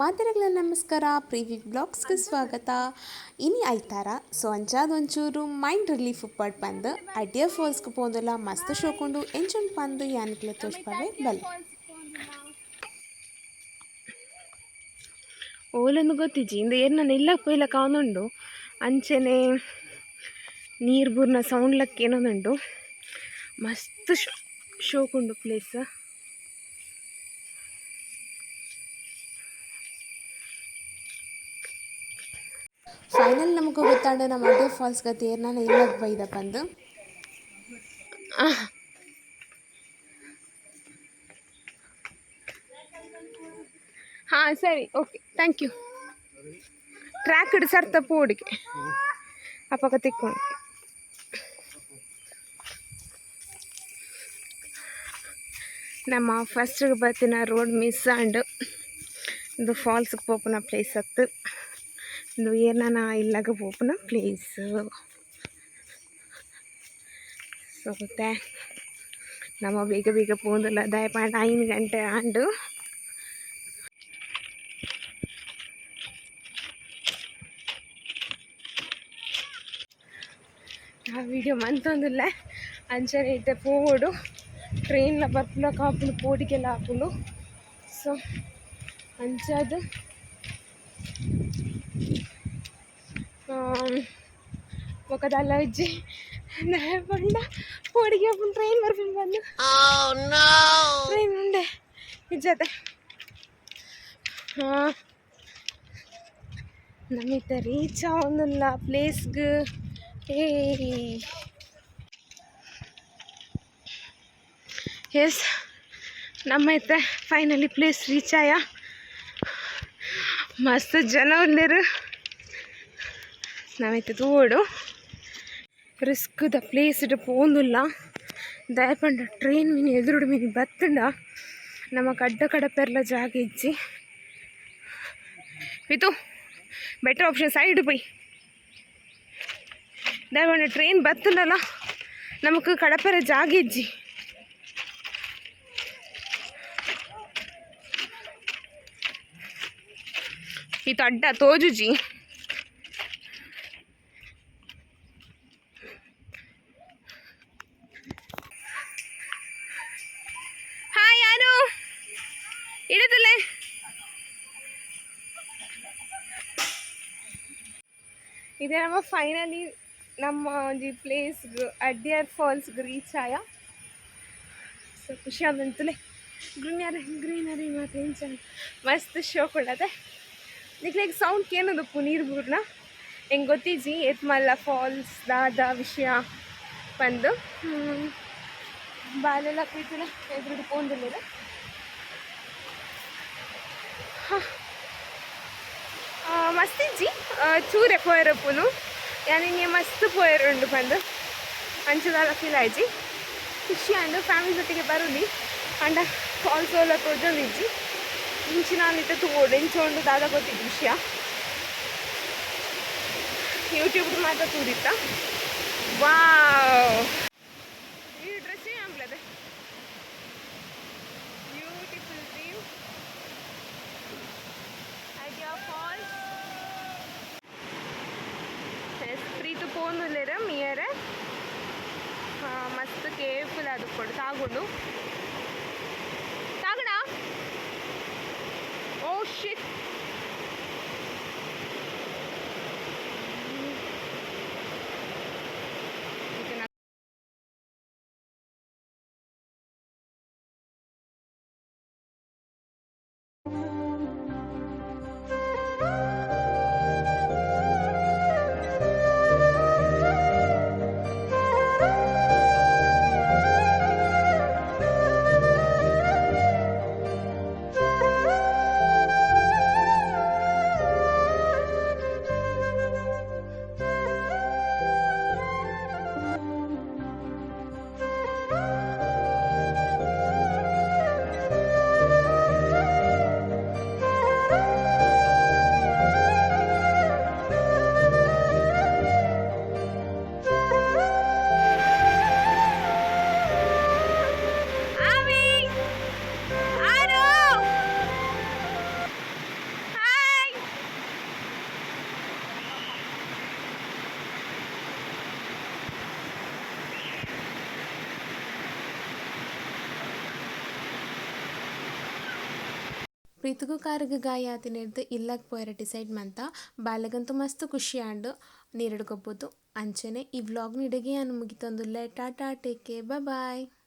ಮಾತೆರೆಗ್ಲ ನಮಸ್ಕಾರ, ಪ್ರೀವಿ ಬ್ಲಾಗ್ಸ್ಗೆ ಸ್ವಾಗತ. ಇನಿ ಐತಾರ, ಸೊ ಅಂಚಾದ ಒಂಚೂರು ಮೈಂಡ್ ರಿಲೀಫ್ ಉಪ್ಪಡ್ ಪಂದ್ ಅಡ್ಯರ್ ಫಾಲ್ಸ್ಗೆ ಪೋಂದುಲ್ಲ. ಮಸ್ತ್ ಶೋಕುಂಡು, ಎಂಚುಂಡು ಪಂದ್ ಯಾನಿಕ್ಲೆ ತೋಜ್ಪಾವೆ ಬಲೆ. ಓಲೊಂದು ಗೊತ್ತಿಜ್ಜಿ, ಇಂದು ಏರ್ನ ಇಲ್ಲ ಪೋಯಿಲ ಕಾಣುಂಡು. ಅಂಚೆನೆ ನೀರು ಬೂರ್ನ ಸೌಂಡ್ ಲಕ್ಕ ಏನೊಂದುಂಡು. ಮಸ್ತ್ ಶೋಕುಂಡು ಪ್ಲೇಸ್. ಫೈನಲ್ ನಮಗೆ ಗೊತ್ತಾಂಡ ನಮ್ಮ ಅಡ್ಯರ್ ಫಾಲ್ಸ್ ಗತಿ ಏರ್ನ ಇಲ್ಲಗ್ ಬೈದ ಪಂದ್. ಹಾಂ ಸರಿ, ಓಕೆ, thank you. Track ಸರ್ತ ಪೋಡಿಗೆ ಅಪಗ ತಿಕ್ಕೊಂಡು. ನಮ್ಮ ಫಸ್ಟ್ ಬತ್ತಿನ ರೋಡ್ ಮಿಸ್ ಆಂಡ್. ಇದು ಫಾಲ್ಸ್ಗೆ ಪೋಪುನ ಪ್ಲೇಸ್ ಅತ್ತು, ಇಂದು ಏರ್ನ ಇಲ್ಲಗ ಪೋಪುನ ಪ್ಲೇಸ್. ಸೊ ನಮ್ಮ ಬೇಗ ಬೇಗ ಪೋಂದುಲ್ಲ, ದಯಪಾಂಡ 5 ಗಂಟೆ ಆಂಡು. ಆ ವಿಡಿಯೋ ಮಂತೊಂದುಲ್ಲೆ. ಅಂಚನೆ ಇತ್ತೆ ಪೋವೊಡು, ಟ್ರೈನ್ಲ ಬರ್ಪುನ ಕಾಪುಂಡು, ಪೋಡಿಗೆಲ ಆಪುಂಡು. ಸೊ ಅಂಚಾದ್ ಬೊಕ ದಾಲ ಇಜ್ಜಿ. ಪಂಡ ಪೋಡಿಗೆ ಆಪುಂಡು, ಟ್ರೈನ್ ಬರ್ಪುಂಡು ಪಂದ್. ಟ್ರೈನ್ ಉಂಡೆ ಇಜ್ಜತೆ. ಹಾಂ, ನಮಿತ ರೀಚ್ ಆವೊಂದುಲ್ಲ ಪ್ಲೇಸ್ಗ್. ಏಯ್ ಎಸ್, ನಮ್ಮ ಇತ್ತೆ ಫೈನಲಿ ಪ್ಲೇಸ್ ರೀಚ್ ಆಯ. ಮಸ್ತ್ ಜನ ಉಲ್ಲೆರ್. ನಮಿತ್ತೆ ತೂವೊಡು, ರಿಸ್ಕ್ದ ಪ್ಲೇಸ್ ಪೋಂದುಲ್ಲ. ದಾಯೆ ಪಂಡ ಟ್ರೈನ್ ಮಿನಿ ಎದುರುಡು ಮಿನಿ ಬತ್ತುಂಡ ನಮಕ್ ಅಡ್ಡ ಕಡಪೆರ್ಲ ಜಾಗ ಇಜ್ಜಿ. ಇದು ಬೆಟರ್ ಆಪ್ಷನ್ ಸೈಡ್ ಪೋಯಿ. ದಾಯೆ ಪಂಡ ಟ್ರೈನ್ ಬತ್ತುಂಡಲ ನಮಕ್ ಕಡಪೆರ ಜಾಗ ಇಜ್ಜಿ. ಈತ ಅಡ್ಡ ತೋಜುಜಿ. ಹಾಯ್ ಅನು, ಇಡದಲ್ಲೇ. ಇದೆ ನಮ್ಮ ಫೈನಲಿ ನಮ್ಮ ಒಂಜಿ ಪ್ಲೇಸ್ಗ್ ಅಡ್ಯಾರ್ ಫಾಲ್ಸ್ಗ್ ರೀಚ್ ಆಯ. ಸೊ ಖುಷಿ ಆದಂತಲೇ. ಗ್ರೀನರಿ ಗ್ರೀನರಿ ಮಾತ ಎಂಚ ಮಸ್ತ್ ಶೋ ಕೊಡತೆ. ನಿಕ್ಲೆಗ್ ಸೌಂಡ್ ಕೇನೊಂದುಪ್ಪು ನೀರು ಬೂರ್ನ. ಎಂಕ್ ಗೊತ್ತಿಜ್ಜಿ ಏತ್ ಮಲ್ಲ ಫಾಲ್ಸ್ ದಾದ ವಿಷಯ ಪಂದ್. ಬಾಲೆಲ ಪ್ರೀತಿಲ ಎದುರುಡು ಪೋಂದುಲ್ಲೆರ್. ಮಸ್ತ್ ಇಜ್ಜಿ, ಚೂರೆ ಪೋಯೆರಪ್ಪುನು. ಯಾನ್ ಇನಿ ಮಸ್ತ್ ಪೋಯೆರುಂಡು ಪಂದ್ ಅಂಚ ದಾಲ ಫೀಲ್ ಆಯ್ಜಿ. ಖುಷಿ ಆಂಡ್. ಫ್ಯಾಮಿಲಿ ಜೊತೆಗೆ ಬರುಲಿ. ಆಂಡ ಫಾಲ್ಸ್ ಓಲ ತೋಜೊಂದಿಜ್ಜಿ. ಇಂಚಿನ ಇತ್ತೆ ತೂವೊಡು, ಎಂಚ ಉಂಡು ದಾದ ಗೊತ್ತಿಜ್ಜಿ ವಿಷಯ. ಯೂಟ್ಯೂಬ್ ಮಾತ್ರ ತೂದಿತ್ತ. ವಾವ್, ಈ ಡ್ರೆಸ್ ಆಂಬ್ಲದೆ. Beautiful view Adyar falls. Yes, Preethu ಪೋಂದುಲ್ಲೆರ್ ಮೀಯರೆ. ಮಸ್ತ್ ಕೇರ್ಫುಲ್ ಆದುಪ್ಪೊಡು, ತಾಗುಂಡು ತಾಗುಣ. ಓ ಶಿಟ್. ಪ್ರೀತಿಗೂ ಕಾರುಗು ಗಾಯ ಆತಿನೆಡ್ದ್ ಇಲ್ಲಗ್ ಪೋಯೆರೆ ಡಿಸೈಡ್ ಮಂತ. ಬಾಲೆಗಂತೂ ಮಸ್ತ್ ಖುಷಿ ಆಂಡ್ ನೀರುಡು ಗೊಬ್ಬುದು. ಅಂಚನೆ ಈ ವ್ಲಾಗ್ ನು ಇಡೆಗೆ ಯಾನ್ ಮುಗಿತೊಂದುಲ್ಲೆ. Tata, take care, bye.